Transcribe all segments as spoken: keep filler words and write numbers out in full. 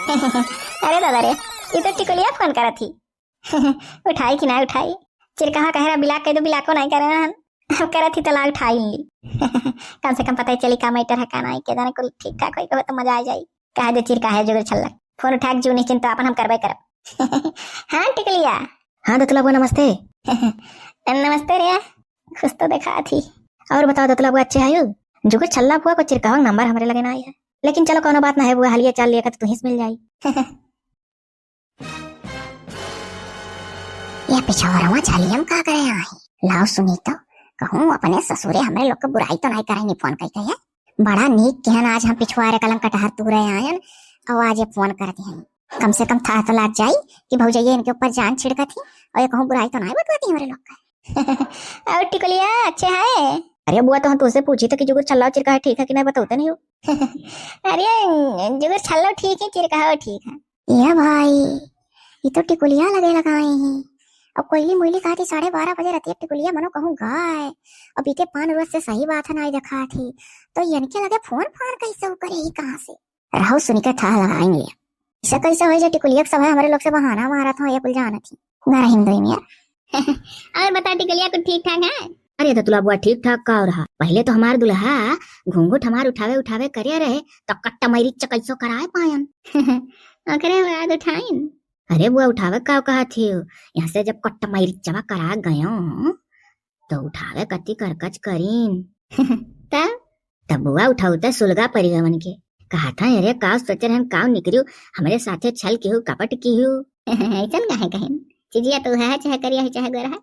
अरे दादा रे, ई तो टिकुलिया फोन करत ही। उठाई कि ना उठाई? चिरकहा कहे रहा बिलाक कह दो, बिलाको नहीं करे रहन। अब करत ही तो ला उठाई ली। कम से कम पता ही चली का मैटर है का नहीं, के जाने कुल ठीक ठाक होई के हो तो मजा आ जाई। कह दे चिरकहा है जुगुर छल्ला, फोन उठा के जू निश्चिंत तो अपन हम करबे करब। हाँ टिकुलिया। हाँ दतुला बुआ नमस्ते। नमस्ते रे, खुश तो देखा थी। और बताओ दतुला बुआ अच्छे आयो? जुगुर छल्ला बुआ को चिरकहा नंबर हमरे लगे ना आई है, लेकिन चलो कोनो बात ना है बुआ, हलिया चाल लिया कर तो तुहिस मिल जाई। ये पिछवरवा छलियम का करे आई? लाओ सुनी तो, कहूँ अपने ससुरे हमरे लोग के बुराई तो नहीं करे नी फोन कई कहे। बड़ा नीक केहन आज हम पिछवारे कलम कटहर तूरे आयन, और आज ये फोन कर दिहन। कम से कम था तो लाग जाई कि भौजैया इनके ऊपर जान छिड़कत ही, और ये कहूँ बुराई तो नहीं बतवती हमरे लोग का। और टिकुलिया अच्छे है? अरे बुआ तो हम तुझसे पूछी तो कि जुगुर छल्ला चिरकहा ठीक है कि नहीं, बतौते नहीं हो। अरे जुगुर छल्लो ठीक है, चिरकहा ठीक है। ए भाई, ई तो टिकुलिया लगे लगाए हैं। अब कोयली मुइली कहती साढ़े बारह बजे रतिया टिकुलिया मनो कहूँ गाय। अब इके पान रोज से सही बात है, नाई देखा थी। तो इनके लगे फोन फान कैसे उ करे ही कहाँ से? रहो सुनी के थाह लगाएंगे। ऐसा कैसे होई जे टिकुलिया के सब है हमरे लोग से बहाना मारत हो, ये कुल जानत ही। गरहिन दुई मिया। और बता टिकुलिया, कुछ ठीक ठाक है? अरे दतुला बुआ ठीक ठाक का और हा? पहले तो हमार दुल्हा घूंघट हमार उठावे उठावे करे रहे, तो कट्टा मैरी चकैसो कराए पायन। ओकरे बाद उठाइन। अरे बुआ उठावे का कहा थी? यहाँ से जब कट्टा मैरी चबा करा गयो, तो उठावे कति करकच करीन। तब? तब बुआ उठाऊ त सुलगा परिगवन के। कहा था, अरे काव सोचे रहन, काव निकरियो, हमरे साथे छल किहू, कपट किहू। ऐसन काहे कहेन? चिजिया तो है, चाहे करिया है, चाहे गोरा है।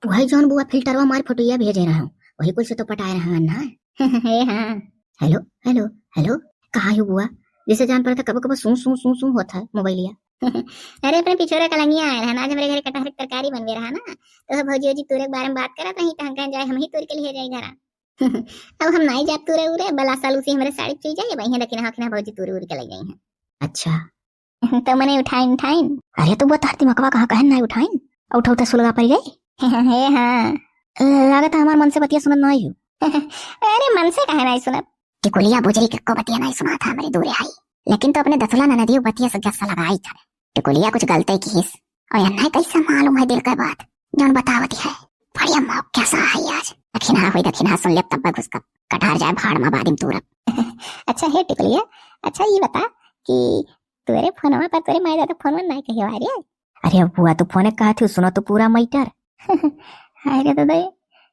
वही जौन बुआ फिल्टरवा मार फोटोया भेजे रहा हूँ, वही कुल से तो पटाए रहा ना। हे हाँ। हेलो, हेलो, हेलो, कहाँ हो बुआ? जैसे जान पड़ा था कबो कबो सूं सूं सूं सूं होता है मोबाइलिया। अरे अपने पिछोरा कलंगिया आए रहा ना, आज हमरे घरे कटहर के तरकारी बनवे रहा ना, तो सब भौजी वौजी तूरे के बारे में बात करत रही, तो हम कहें जाए हम ही तूर के लिए जाए घरा। अब हम नाई जाब तूरे उरे, बला साल उसी हमरे साड़ी चुई जाए, अब इहें दखिना हखिना भौजी तूरे उरे के ले जाई हैं। अच्छा। तो मने उठाइन उठाइन। अरे तो वो तहर दिमागवा कहाँ कहन नाई उठाइन, और उठौते सुलगा पड़ गई। हे हाँ। लागत है हमार मन से बतिया सुनत नाई हो। अरे मन से काहे नाई सुनत? टिकुलिया बुजरी के को बतिया नाई सुना था, हमरे दूरे आई, लेकिन तो अपने दतुला ननदियो बतिया से गस्सा लगाई था। टिकुलिया कुछ गलते किहिस, और यन्ना कैसे मालूम है दिल का बात, जौन बतावती है। बढ़िया मौका सा है आज, दखिना होई, दखिना सुन लेब, तब घुस कब कटार जाए भाड़ में बादिम तूरब। अच्छा हे टिकुलिया, अच्छा ये बता कि तोरे फोनवा पर तोरे माई दादा फोनवा नाई कहियो आ रे? अरे अब बुआ तो फोने कहा थी, सुनो तो पूरा मैटर। हाय रे दादा,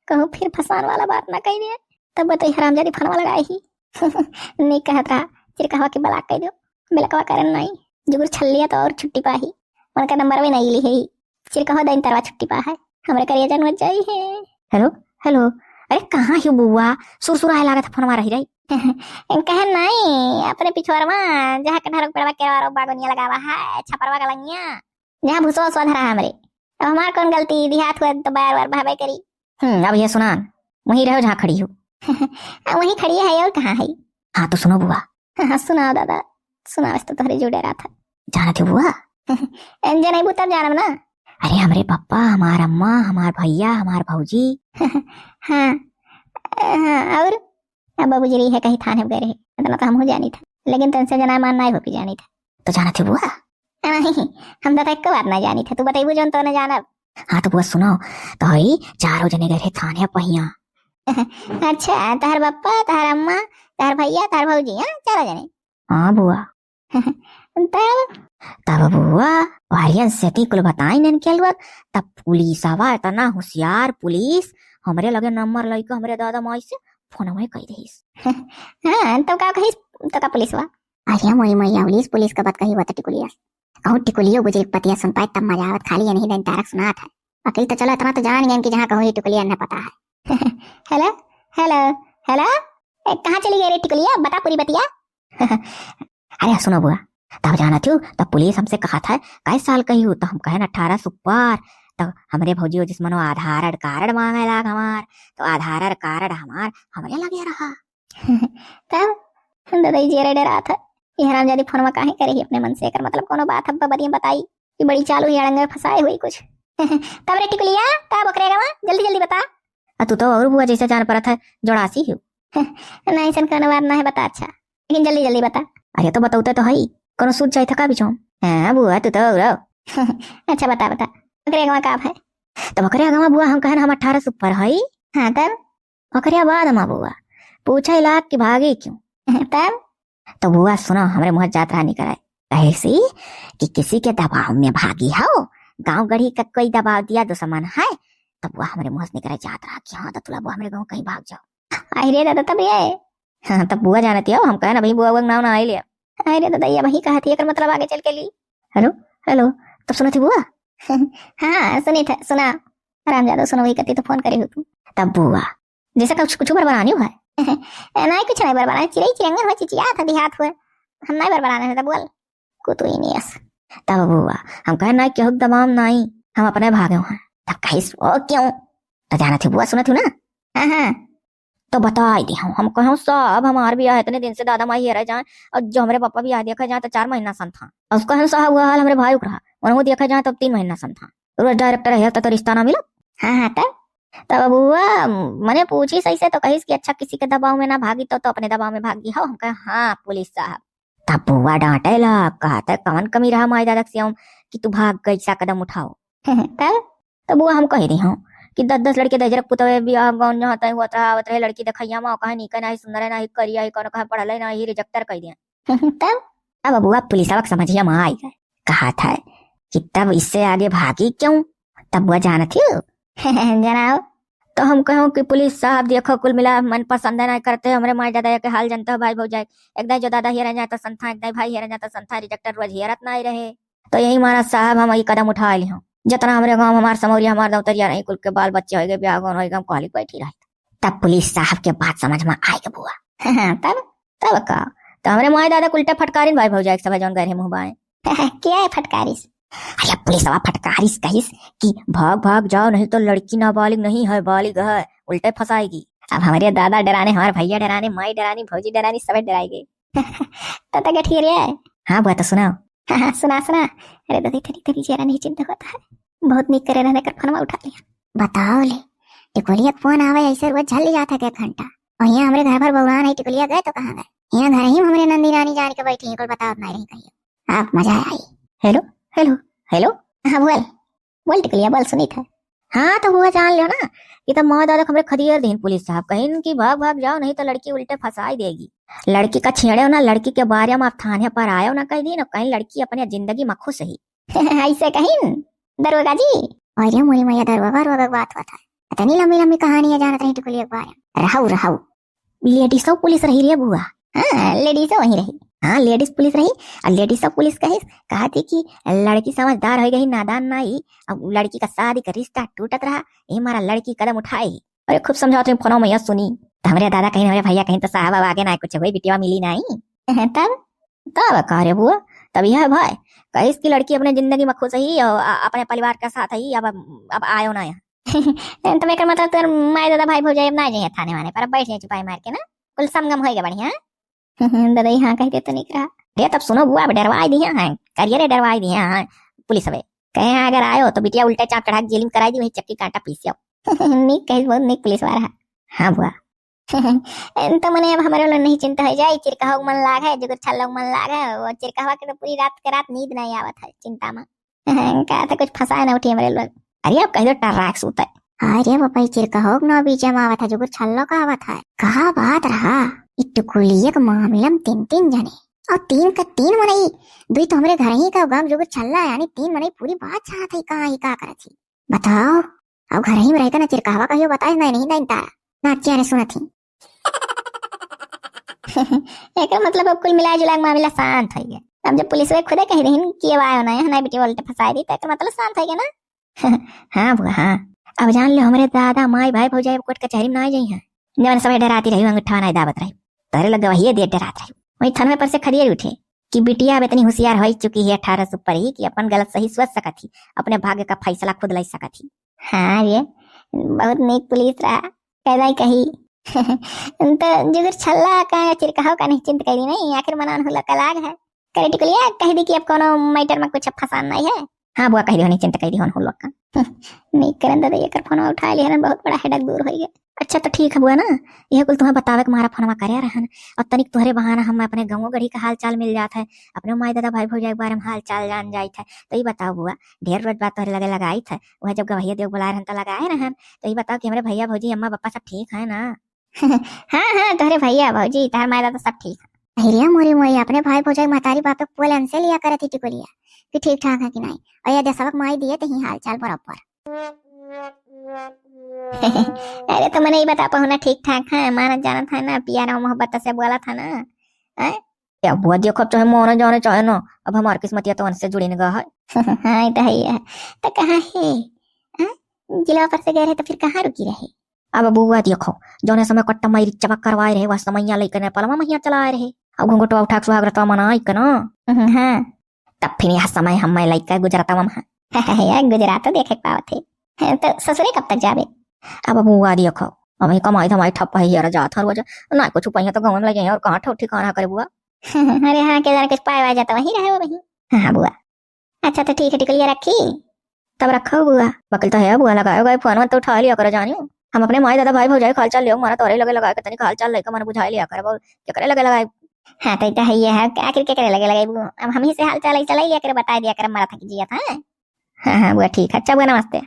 कहूँ फिर फसान वाला बात ना कही दे, तब तो हरामजादी फोनवा लगाए ही। नहीं कहत रहा, चिरकहवा के बलाक कह दो, बिलकवा करन नाई, जुगुर छल्लिया तो और छुट्टी पाही, उनका नंबर भी नहीं ली है। चिरकहवा दैन तरवा छुट्टी पा है, हमरे करिया जन मत जाई है। हेलो, हेलो, अरे कहाँ हो बुआ? सुरसुराए लागत है फोनवा रही रही। कहे नाई, अपने पिछुआरवा, जहाँ कटहर के पेड़वा केरवा रो बागोनिया लगावा है, छपरवा कलंगिया, जहाँ भुसवा उसवा धरा है हमरे। अब हमार कौन गलती, देहात हुआ तो बैर वैर बहबे करी। हम्म, अब ये सुनान, वहीं रहो जहाँ खड़ी हो। अब वहीं खड़ी है, और कहाँ है? हाँ तो सुनो बुआ। हाँ, हाँ, सुनाओ दादा, सुनाओ, इस तो तोहरे जुड़े रहा था। जानत हो बुआ? जनेबू तब जानब ना। अरे हमरे पप्पा, हमार अम्मा, हमार भैया, हमार भौजी। हाँ, हाँ, और अब बाबू जी रही है कहीं थाने गए रहे, इतना तो हमहू जानी था, लेकिन तुमसे जना मान नहीं हो कि जानी था। तो जानत हो बुआ? नहीं, हम तो एको बात नहीं जानी था, तू बतैबू जौन तो न जानब। हाँ तो बुआ सुनो, तो हई चारों जने गए रहे थाने पहिया। अच्छा, तहर पप्पा, तहर अम्मा, तहर भैया, तहर भौजी, हाँ, चारों जने? हाँ बुआ। तब? तब बुआ, वारियन से ती कुल बताई नन के लोग, तब पुलिसवा इतना होशियार पुलिस, हमरे लगे नंबर लइके हमरे दादा माई से फोनवा कई देहिस। हाँ, तो का कहिस, तो का पुलिसवा? अरे मोई मोई, पुलिस, पुलिस का बात कही हुआ तो टिकुलिया। कहूँ टिकुलियो बुझे एक पतिया सुन पाए तब मजा आवत, खाली यही दिन तारक सुनात है। वकील तो चलो इतना तो जान गए कि जहाँ कहूँ ये टिकुलिया न पता है। हेलो, हेलो, हेलो, ए, कहाँ चली गई रे टिकुलिया? बता पूरी बतिया। अरे सुनो बुआ, तब जानत हो, तब पुलिस हमसे कहा था, "कै साल कही हो?" तो हम कहे, "अठारह से ऊपर।" तो हमरे भौजी जिस मनो आधार कार्ड मांगे लाग हमार, तो आधार कार्ड हमार हमरे लगे रहा। तब हम दादा जी रे डरा था, ये हरामजादी फोनवा काहे करे ही अपने मन से, एकर मतलब कोनो बात हब्बा बदिया बताई, ये बड़ी चालू ही अड़ंगे फंसाए हुई कुछ। तब रे टिकुलिया, तब ओकरे गवा, जल्दी जल्दी बता। आ तू तो और बुआ जैसे जान परत है, जोड़ासी हो। नहीं, ऐसन कोनो बात ना है, बता। अच्छा, लेकिन जल्दी जल्दी बता। अरे तो बतौते तो हई, कोनो सूझ जाई था का बीचों? हाँ बुआ, तू तो और। अच्छा बता, बता, ओकरे अगवा का है? तब ओकरे अगवा बुआ हम कहन हम अठारह से ऊपर हई। हाँ तब? ओकरे बाद हम बुआ पूछे लाग कि भागी क्यों? तब? तो बुआ सुनो, हमरे मुँह जात रहा निकले, कहे सी कि किसी के दबाव में भागी हो, गाँव गढ़ी का कोई दबाव दिया दुश्मन है। तो बुआ हमरे मुँह से निकले जात रहा कि हाँ दतुला बुआ हमरे गाँव कहीं भाग जाओ। आई रे दादा, तब ये? हाँ, तब बुआ जानती हो, हम कहे ना भाई बुआ, बुआ के नाम ना आई लिया। आई रे दादा, ये वही कहा थी, एकर मतलब आगे चल के ली। हेलो, हेलो, तब सुना थी बुआ? हाँ, सुनी था, सुना। आराम ज्यादा सुनो, वही करती तो फोन करे हो तू। तब बुआ, जैसे कुछ, कुछ बरबरानी हुआ है। नहीं, कुछ नहीं बरबरानी, चिड़ई चिरंगन हुआ, चिचिया था, देहात हुआ। हम नहीं बरबराने हैं, तब बोल। कुतुई नियस। तब बुआ, हम कहे नहीं, केहू के दबाव नहीं, हम अपने भागे हैं। तब कहिस, "ओ क्यों?" तो जाना थी बुआ, सुना थी ना? हाँ, हाँ। तो बताई दी हम, हम कहे, "साहब, हमार बियाह इतने दिन से दादा माई हेरे जाए, और जो हमरे पापा बियाह देखे जाए तो चार महीना सन था। और उसका हम साहब हुआ हाल हमरे भाई उकरा, उन्हों देखे जाए तब तीन महीना सन था। रोज डायरेक्टर है तो, तो रिश्ता ना मिला।" हाँ, हाँ, तब? तब बुआ, मने पूछी सही से तो कहिस कि अच्छा, किसी के दबाव में ना भागी तो, तो अपने दबाव में भागी हो। हम कहे, "हाँ, पुलिस साहब।" तब बुआ डांटे ला, कहते, "कवन कमी रहा माई दादा के सियाउम कि तू भाग गई, सा कदम उठाओ?" तब? तब बुआ हम कह रही हूँ कि दस दस लड़के दहिजरक पुतवे बियाह गौन जहाँ तय हुआ रहा, आवत रहे लड़की देखैया मा, कहे नीके नाही, सुंदर नाही, करिया ही, कौन कहे पढ़ले नाही, रिजेक्टर कह दिया। तब? अब बुआ पुलिसवा के समझिया मा आई गए, कहा था कि तब इससे आगे भागी क्यों? तब बुआ जानत ही हो? जनाओ। तो हम कहो कि पुलिस साहब देखो, कुल मिला मन पसंद नहीं करते, हमरे माई दादा के हाल जनता हो भाई भौजाई, एक दाई जो दादा हेरे जाए तो संथा, एक दाई भाई हेरे जाए तो संथा, रिजेक्टर रोज हेरत नहीं रहे। तो यही मारा साहब हम ई कदम उठा ली हूँ। जितना हमरे गाँव, हमार समौरिया, हमार दौतरिया नहीं, कुल के बाल बच्चे होइगे, ब्याह गौन होइगे, हम कहली बैठी रही। तब पुलिस साहब के बात समझ में आइगे बुआ। तब, तब का? तो हमरे माई दादा के उल्टे फटकारिन भाई भौजाई के सभे जौन गए रहे मुँह बाएं। क्या है फटकारिस? अरे पुलिसवा फटकारिस कहिस कि भाग भाग जाओ, नहीं तो लड़की नाबालिग नहीं है, बालिग है, उल्टे फंसाएगी। अब हमरे दादा डराने, हमार भैया डराने, माई डरानी, भौजी डरानी, सभे डराई गई। तो, तो गठिया रे। हाँ बुआ, तो सुनाओ। हाँ, हाँ, सुना, सुना। अरे दादी, तनी, तनी जरा नहीं चिंता होता है। बहुत नीक करे रहने कर फोनवा उठा लिया। बताओ ले, टिकुलिया के फोन आवे ऐसे रोज झल जात है एक घंटा। और यहाँ हमरे घर भर बौरान है, टिकुलिया गए तो कहाँ गए? यहाँ घर ही में हमरे नंदी रानी जान के बैठी है, कोई बतावत नहीं रही कहीं। आप मजा आई। हेलो, हेलो, हेलो। हाँ बोल, बोल टिकुलिया, बोल, सुनी था। हाँ, तो हुआ जान लो ना, ये तो माँ दादा हमरे खदियर दीन पुलिस साहब, कहिन कि भाग भाग जाओ, नहीं तो लड़की उल्टे फंसाई देगी। लड़की का छेड़े हो ना, लड़की के बारे में आप थाने पर आयो ना कह दी ना, कहीं लड़की अपने जिंदगी में खुश ही। ऐसे कहिन दरोगा जी? अरे मोरी मैया, दरोगा, दरोगा के बात होता है। इतनी लंबी लंबी कहानी है जानत रही टिकुलिया के बारे में। रहू, रहू। लेडीसो पुलिस रही रे बुआ। हाँ, लेडीसो वहीं रही। हाँ, लेडीज पुलिस रही। और लेडीसो पुलिस कहे, कहा थी कि लड़की समझदार हो गई, नादान ना ही। अब लड़की का शादी का रिश्ता टूटत रहा, ये हमारा लड़की कदम उठाई। अरे खूब समझावत रही फोनो में, यह सुनी। तो हमरे दादा कहीं, हमरे भैया कहीं तो साहब अब आगे ना कुछ हुई, बिटिया मिली नहीं। तब, तब का रे बुआ? तब यह भाई कहिस कि लड़की अपने जिंदगी में खुश ही और अ-, अपने परिवार के साथ ही, अब, अब आयो ना यहाँ। तो एकर मतलब तोर माय दादा भाई भौजाई अब ना जाइए थाने वाने पर, अब बैठ जाए चुपाई मार के ना, कुल समगम होएगा बढ़िया। दादा, हाँ कह दे तो निक रहा। रे तब सुनो बुआ, अब डरवाई दिया है, करिए रे डरवाई दिया है पुलिस हवे। कहे अगर आयो तो बिटिया उल्टे चाप चढ़ा के जेल में कराई दी, वही चक्की कांटा पीसियो। निक कहिस, बहुत निक पुलिस वाला है। हाँ बुआ। तो मने अब हमारे लोग नहीं चिंता हो जाए, चिरकहो मन लाग है, जुगुर छल्लो मन लाग है, वो चिरकहवा के तो पूरी रात के रात नींद नहीं आवत है चिंता में। कहा था कुछ फंसाए ना उठी हमरे लोग। अरे अब कह दो टर्राक सूते। अरे बाबा, ई चिरकहो के ना बीचे में आवत है, जुगुर छल्लो का आवत है। कहा बात रहा, ई टिकुलिया के मामला में तीन तीन जने, और तीन का तीन मनई, दुई तो हमरे घर ही का गाँव जुगुर छल्ला, यानी तीन मनई पूरी बात चाहत है, कहाँ ही का करत ही। बताओ, अब घर ही में रह के ना चिरकहवा कहियो बताए नहीं, नहीं दाइन तारा, ना चैन सुनत ही। एकर मतलब अब कुल मिला जुला के मामला शांत हो गया। अब जब पुलिस वाले खुदे कह रही कि अब आयो ना, यहाँ ना बेटी बोलते फंसाए दी, तो एकर मतलब शांत हो गया ना। हाँ बुआ, हाँ। अब जान लो, हमरे दादा, माई, भाई, भौजाई अब कोर्ट कचहरी में ना जाई हैं। जवन समय डराती रही, अंगूठा ना दाबत रही। तोरे लग वही दे डरात रही। वही थनवे पर से खदियर उठे कि बिटिया अब इतनी होशियार हो चुकी है, अठारह से ऊपर ही, कि अपन गलत सही सोच सकत ही, अपने भाग्य का फैसला खुद ले सकत ही। हाँ रे, बहुत नीक पुलिस रहा, कैदा ही कही। तो जुगुर छल्ला का चिरकहो का निश्चिंत करी नहीं, आखिर मनान होला का लाग है। करे टिकुलिया, कह दी कि अब कोनो मैटर में कुछ फंसान नहीं है। हाँ बुआ, कहि दियो, निश्चिंत कहि दियो, हम लोग का। नहीं करन दादा, एकर फोनवा उठाइ लिहन, बहुत बड़ा हेडक दूर होइ गया। अच्छा तो ठीक है बुआ ना, यह कुल तुम्हें बतावे के मारा फोनवा करे रहन, और तनिक तोहरे बहाना हम अपने गाँव गढ़ी का हाल चाल मिल जात है, अपने माई दादा भाई भौजाई के बारे में हाल चाल जान जाइत है। तो ये बताओ बुआ, ढेर रोज बाद तोहरे लगे लगाइत है, वह जब गवैया देव बुलाए रहन तो लगाए रहन, तो ये बताओ कि हमरे भैया भौजी अम्मा पापा सब ठीक है ना? हाँ हाँ, तोहरे भैया भौजी तोहर माई दादा सब ठीक है। अरे मोरी मोरी, अपने भाई भौजाई महतारी बाप के पोल अंसे लिया करत ही टिकुलिया कि ठीक ठाक है कि नहीं, और ये देशवा के माई दिए तही हाल चाल बराबर। अरे तो मने ई बता पहुना ठीक ठाक है, मानत जानत है ना, पियार मोहब्बत से बोलत है ना, हैं? ए बुआ, देखो चाहे माने जाने चाहे ना, अब हमार किस्मतिया तो उनसे जुड़ी न गा है। हाँ, ई तो है ही है। तो कहाँ है? हाँ? जिला पर से गए रहे तो फिर कहाँ रुकी रहे? अब बुआ देखो, जौने समय कट्टा माई रिक्शा करवाए रहे, वह समय यहाँ लइका नेपालवा महिया चलाए रहे। अब घुंघटवा उठा के सुहाग रतवा मनाई के ना। हम्म, हाँ। तब फिर यह समय हम मैं लइका गुजरातवा में है। यार गुजरात तो देखे के पावत है। हैं, तो ससुरे कब तक जाबे? अब बुआ देखो, अब ही कमाई धमाई ठप्प है, यार जात हर रोज। ना कुछ पाइया तो गाँव में लगे हैं, और कहाँ ठो ठिकाना करे बुआ? अरे हाँ, के जाने कुछ पाए वाए जाता वहीं रहे वो वहीं। हाँ, हाँ, बुआ। अच्छा तो ठीक है, टिकुलिया रखी? तब रखो बुआ। बकल तो है बुआ, लगायो गए फोन तो उठा लिया करो जानियो। हम अपने माई दादा भाई भौजाई के हाल चाल लियो, मारा तोरे लगे लगाए के तनिक हाल चाल लइका मन बुझाई लिया कर, और केकरे लगे लगाए? हाँ, तो ई तो है ही है, आखिर केकरे लगे लगाए बुआ? अब हम ही से हाल चाल चलाई लिया करे, बताई दिया करे, मारा था कि जिया था। हाँ, हाँ, बुआ ठीक है। अच्छा बुआ, नमस्ते।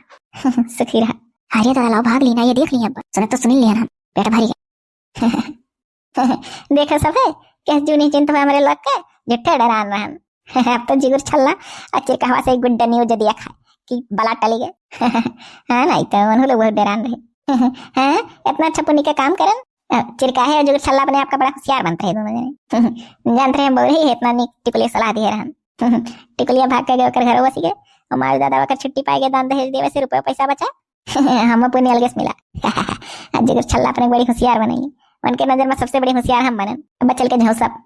सुखी रहा। अरे दादा, लाओ भाग ली ना, ये देख लिया अब। सुने तो सुन लिया ना, पेट भरी गया। देखो सब है, कैसे जूनी चिंत हुआ हमारे लोग के, झूठे डरान रहन। अब तो जिगुर छल्ला, अच्छे कहवा से गुड्डा न्यूज दिया खाए कि बला टली गए। हाँ, नहीं तो उन्हों लोग बहुत डरान रहे। हाँ, इतना अच्छा पुण्य का काम करन। अ, चिरकाहे और जिगुर छल्ला अपने आप का बड़ा होशियार बनते हैं दोनों जने। जानते हैं, बोल रही है, इतना नीक टिकुलिया सलाह दिए रहन। टिकुलिया भाग के गए ओकर घर बसी गए, और माई दादा ओकर छुट्टी पाए गए, दान दहेज देवे से रुपये पैसा बचा। हम पुण्य अलगे से मिला। आज जिगुर छल्ला अपने बड़ी होशियार बनाई, उनके नजर में सबसे बड़ी होशियार हम बनन। अब चल के जाओ सब।